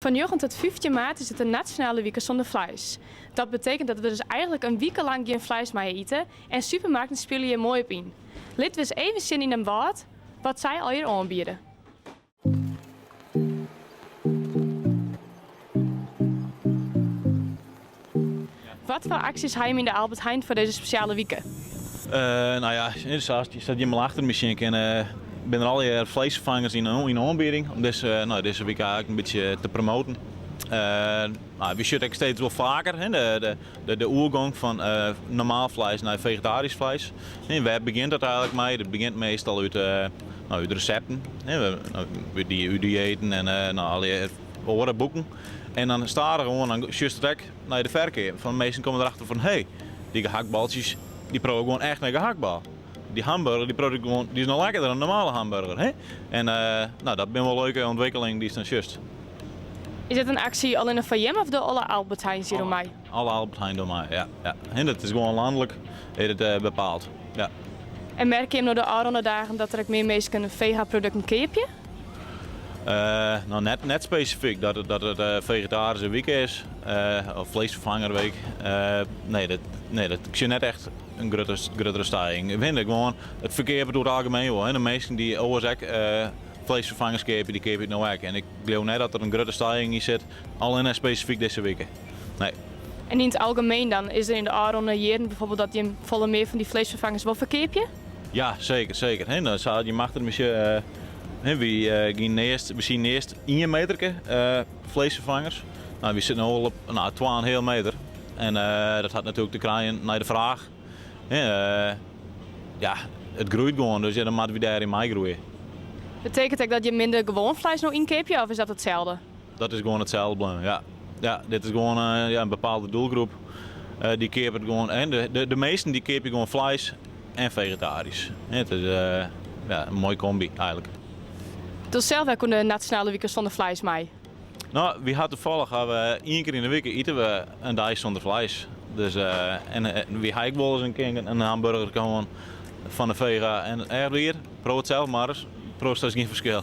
Fan 9 tot 15 maart is it de Nasjonale Wike sûnder Fleis. Dat betekent dat we dus eigentlik in wike lang gjin fleis meie ite en supermarkten spylje hjir moai op yn. Litte we ris even sjen yn Damwâld wat sy allegear oanbiede. Wat foar aksjes ha jim yn de Albert Heijn foar dizze spesjale wike? No ja, sa't jimme achter my sjen kinne, binne der allegear fleisferfangers yn de oanbieding om dizze, no, dizze wike eigentlik in bytsje te promoaten. No, wy sjogge ek steeds wol faker hè, de oergong fan normaal fleis nei fegetarysk fleis. Wêr begjint dat eigentlik mei? Dat begjint meastal út, no, út resepten, hè, út diëten en no, allegear oare boeken. En dan stadichoan dan sjochst it ek nei de ferkeap. Fan minsken komme derachter fan hé, dy gehaktbaltsjes dy proeve gewoan echt nei gehaktbal. Dy hamburger dy proeft gewoan, dy is noch lekkerder dan in normale hamburger. Hè? En no, dat binne wol leuke ûntwikkelingen dy'tst dan sjochst. Is dit in aksje allinnich foar jim of dogge alle Albert Heijns hjir oan mei? Alle Albert Heijn dogge mei, ja. ja. En dat is gewoan lanlik is it bepaald. Ja. En merke jim no de ôfrûne dagen dat der ek mear minsken vega-produkten keapje? No, net, net spesifyk dat it, dat it fegetaryske wike is, of fleisferfangerweek. Nee, dat, nee, dat, ik sjoch net echt in grutte, gruttere stijging. Ik fyn it gewoan, it ferkeapet oer it algemien wol. De minsken dy't oars ek fleisferfangers keapje, dy keapje it no ek. En ik leau net dat der in grutte stijging yn sit, allinne spesifyk dizze wike. Nee. En yn it algemien dan, is der yn de ôfrûne jierren bijvoorbeeld dat jim folle mear fan dy fleisferfangers wol ferkeapje? Ja, seker, seker. Hè, dan sa je achter my sjen, hè, wy giene earst, we sienen earst ien meterke fleisferfangers. No, wy sitte no al op no, 2,5 meter. En dat hat natuerlik te krijen nei de fraach. Hè, ja, it groeit gewoan, dus ja, dan moatte wy dêryn meigroeie. Betekent ek dat je minder gewoan fleis no ynkeapje of is dat itselde? Dat is gewoan itselde bleaun, ja. Ja, dit is gewoan ja, in bepaalde doelgroep. Dy keapet gewoan, en de, de measten dy keapje gewoan fleis en fegetarysk. It is ja, in moaie komby eigentlik. Dochst sels ek oan de Nasjonale Wike sûnder Fleis mei? No, wy ha tafallich ha we ien kear yn de wike ite we in dei sûnder fleis. Dus en wy ha ek wolris in kear in hamburger hân fan de vega en echt wier, probearje it sels mar ris, proefst hast gjin ferskil.